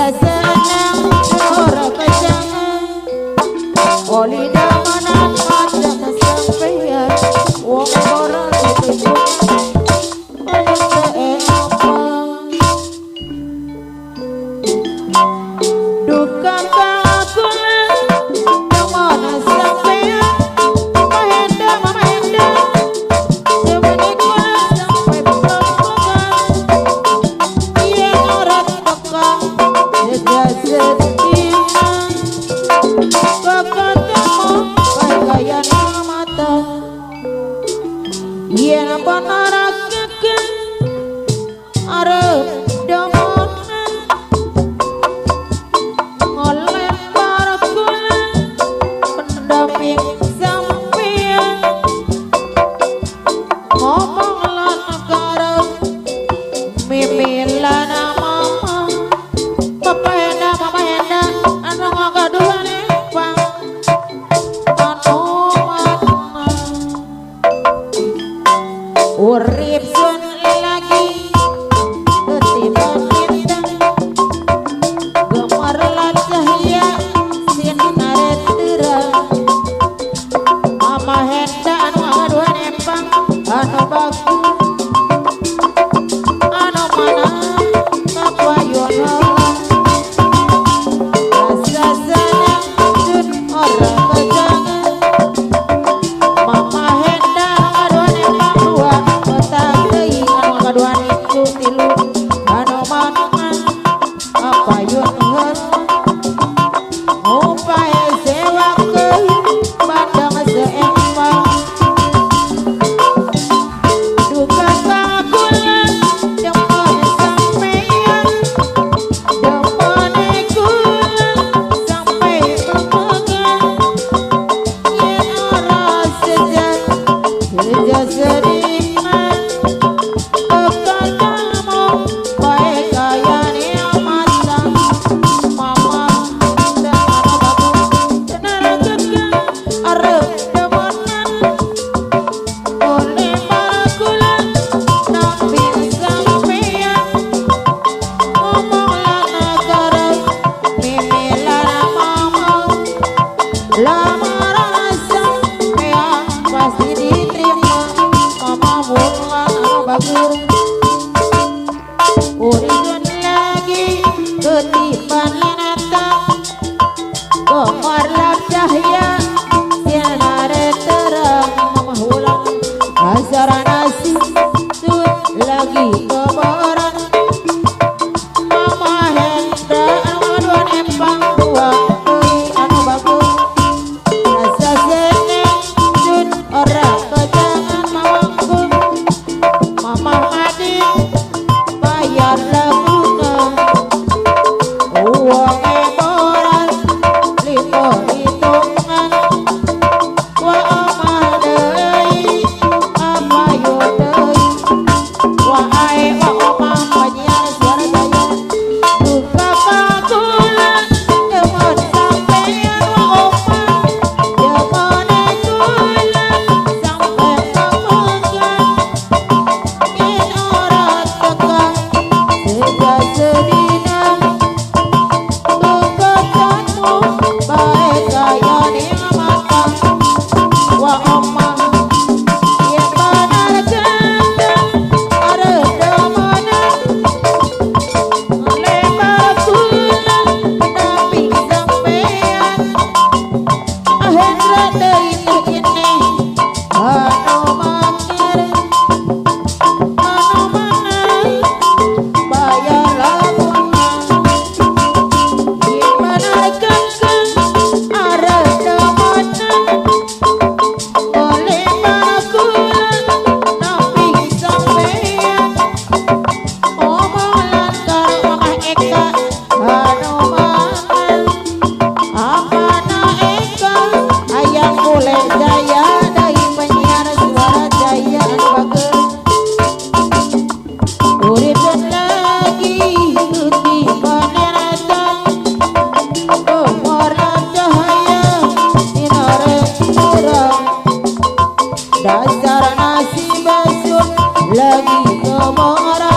Rasa senang ora kejangan oli damanan aja sampeyan wong ora duka aku mana sampeyan Mahenda Mahenda sampai pelan-pelan yen ora teka sedina keketemu kaya mata yen benar keke arep demonan ngolempar kula pendamping sampeyan ngomong lan karo mimi lan mama papa enda mama enda anu ngagaduhane pang anu mana urip sun lagi ketiban lintang gemerlap cahaya sinare terang mama henda anu ngagaduhane pang anu bagus anu mana kapayono rasa senang sun ora kejangan mama henda anu ngagaduhane pang dua petang deui anu ngagaduhane ku tilu anu mana kapayun heula ngupae sewakeun bandang seempang duka kakula demen sampeyan demene kula sampai pemegang yen ora sejak sejak seniman kekatamu bae kayane mata mama anu bagus tenar kekang arep demenan oleh makula nampi sampeyan ngomong lan karo mimi lan mama lamaran sampeyan pasti diterima mama wulan anu bagus uripun lagi ketiban linatang gemerlap cahaya sinare terang mama ulang acara nasi sun lagi kebaran mama henda anu ngaduan empang dua deui anu bagus rasa seneng sun ora kejangan mawangku mama madi bayar laguna uange boran limo hitungan wa omah deui apa yo deui wa ae wa omah penyiar suara jaya duka kakula demen sampeyan wa omah demene kula sampai pemegang yen ora teka sejak sedina keketemu bae kayane mata wa omah yen benar gendeng arep demenan lempar kula pendamping sampeyan Ahendra deui ini anu makir anu mana bayar laguna yen benar kekeng arep demenan lempar kula namping sampeyan ngomong lan karo Mama Eka anu mana Amana Eka ayang kule jaya dari penyiar suara jaya anu bagus uripun lagi kutipan datang gemerlap cahaya sinare terang dasar nasi basun lagi kemoran.